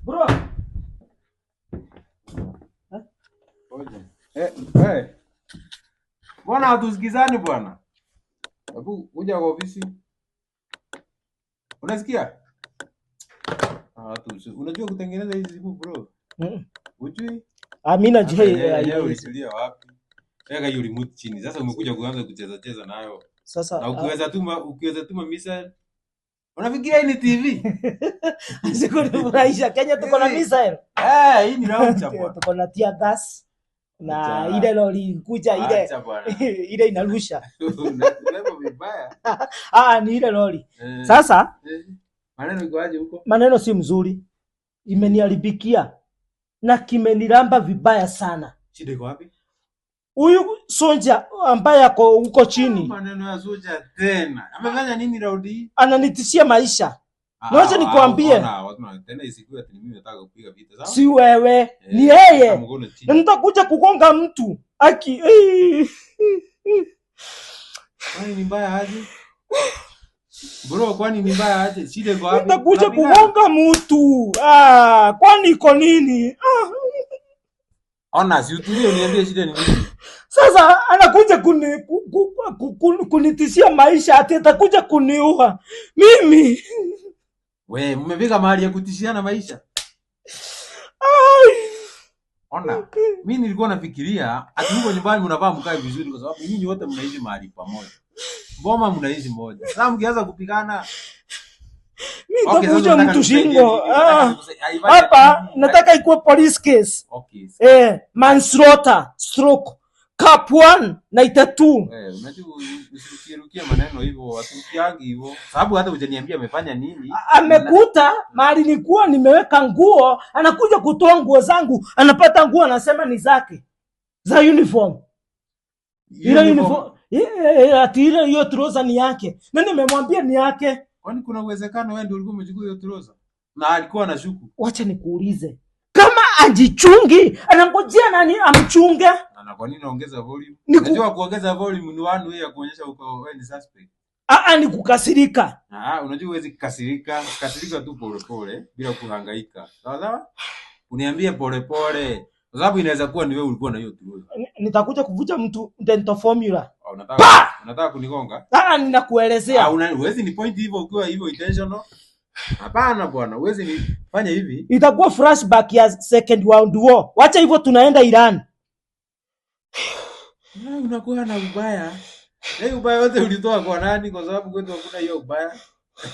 Bro. Eh. Mbona hatusikizani bwana? Hebu kuja kwa ofisi. Unasikia? Unajua kutengeneza hizi simu bro? Hujui? Mimi najua. Ulitulia wapi? Weka hiyo remote chini. Sasa umekuja kuanza kucheza cheza nayo. Sasa na ukiweza tuma missile. Unafikiria hii ni TV? Sikunifurahisha. Kenya tuko na missile. Hii ni launcher bwana. Tuko na tear gas. Na ile lori kuja ile ile inarusha. Unasema vibaya. Ni ile lori. Sasa maneno iko aje huko? Maneno si mzuri. Imeniharibikia na kimeniramba vibaya sana. Shida iko wapi? Huyu Sonja ambaye ako huko chini. Maneno ya Sonja tena. Amefanya nini raundi? Ananitishia maisha. Ngoja nikwambie. Tena isikuwe ati mimi nataka kupiga vita, sawa? Si wewe, ni yeye. Nitakuja kugonga mtu. Aki. Kwani ni mbaya aje? Bro, kwani ni mbaya aje? Shida iko wapi? Nitakuja kugonga mtu. Kwani iko nini? Ona, si utulie uniambie shida ni nini? Sasa anakuja kunitishia maisha ati atakuja kuniua. Mimi. We, mmefika mahali ya kutishiana maisha. Ona, mimi nilikuwa nafikiria ati huko nyumbani mnavaa mkae vizuri kwa sababu nyinyi wote mnaishi mahali pamoja. Mboma mnaishi moja. Sasa mkianza kupigana mimi nitakuja mtu shingo. Hapa nataka ikuwe police case. Okay. Manslaughter, stroke, cap 1 92. Unajua usirukie maneno hivyo, watukiangi hivyo. Sababu hata hujaniambia amefanya nini. Amekuta mahali nilikuwa nimeweka nguo, anakuja kutoa nguo zangu, anapata nguo anasema ni zake. Za uniform. Ile uniform. Ati ile hiyo trouser ni yake. Na nimemwambia ni yake. Kwani kuna uwezekano wewe ndio ulikuwa umechukua hiyo trouser? Na alikuwa anashuku. Wacha nikuulize. Kama ajichungi, anangojea nani amchunge? Na kwa nini naongeza volume? Unajua kuongeza volume ni one way ya kuonyesha uko wewe ni suspect. Ni kukasirika. Unajua huwezi kukasirika, kasirika tu pole pole bila kuhangaika. Sawa sawa? Uniambie pole pole. Kwa sababu inaweza kuwa ni wewe ulikuwa na hiyo trouser. Nitakuja kuvuja mtu dental formula. Unataka kunigonga? Ninakuelezea. Huwezi ni point hivyo ukiwa hivyo intentional. Hapana bwana, huwezi ni fanya hivi. Itakuwa flashback ya Second World War. Wacha hivyo tunaenda Iran. Unakuwa na ubaya. Leo ubaya wote ulitoa kwa nani? Kwa sababu kwetu hakuna hiyo ubaya.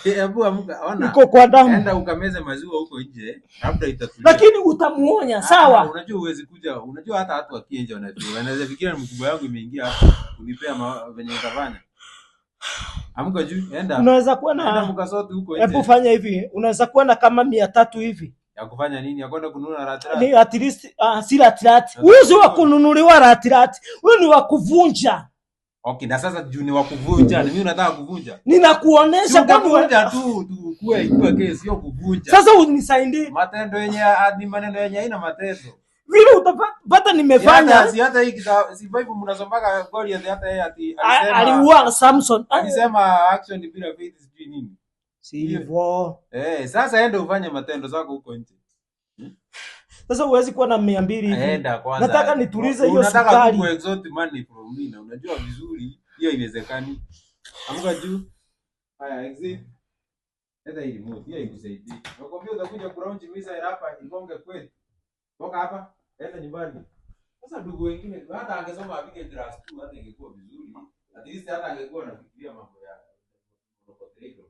Hebu amka, ona. Niko kwa damu. Enda ukameze maziwa huko nje, labda itatulia. Lakini utamuonya, sawa? Unajua huwezi kuja, unajua hata watu wakienja wanajua. Wanaweza fikiria mkubwa yangu imeingia hapa kunipea venye utafanya. Amka juu, enda. Unaweza kuwa na enda mkasote huko nje. Hebu fanya hivi, unaweza kuwa na kama 300 hivi. Ya kufanya nini? Ya kwenda kununua ratirati. Ni at least si ratirati. Huyu si wa kununuliwa ratirati. Huyu ni wa kuvunja. Okay, na sasa juu ni wa kuvunja, ni mimi nataka kuvunja. Ninakuonesha kama kuvunja tu kuwe ikiwa kesi sio kuvunja. Sasa unisaidie. Matendo yenye ni maneno yenye haina matendo. Vile utapata nimefanya. Si hata hii si Bible mnasomaka Goliath hata yeye ati alisema aliua Samson. Alisema action bila faith sijui nini. Si hivyo. Sasa ende ufanye matendo zako huko nje. Sasa huwezi kuwa na 200 hivi. Enda kwanza. Nataka nitulize hiyo sukari. Unataka ku exalt money from me na unajua vizuri hiyo haiwezekani. Amka juu. Haya exit. Leta hii remote, hiyo ikusaidie. Nakwambia utakuja kulaunch missile hapa igonge kweli. Toka hapa, enda nyumbani. Sasa ndugu wengine hata angesoma apige class 2 hata ingekuwa vizuri. At least hata angekuwa anafikiria mambo ya robotriko.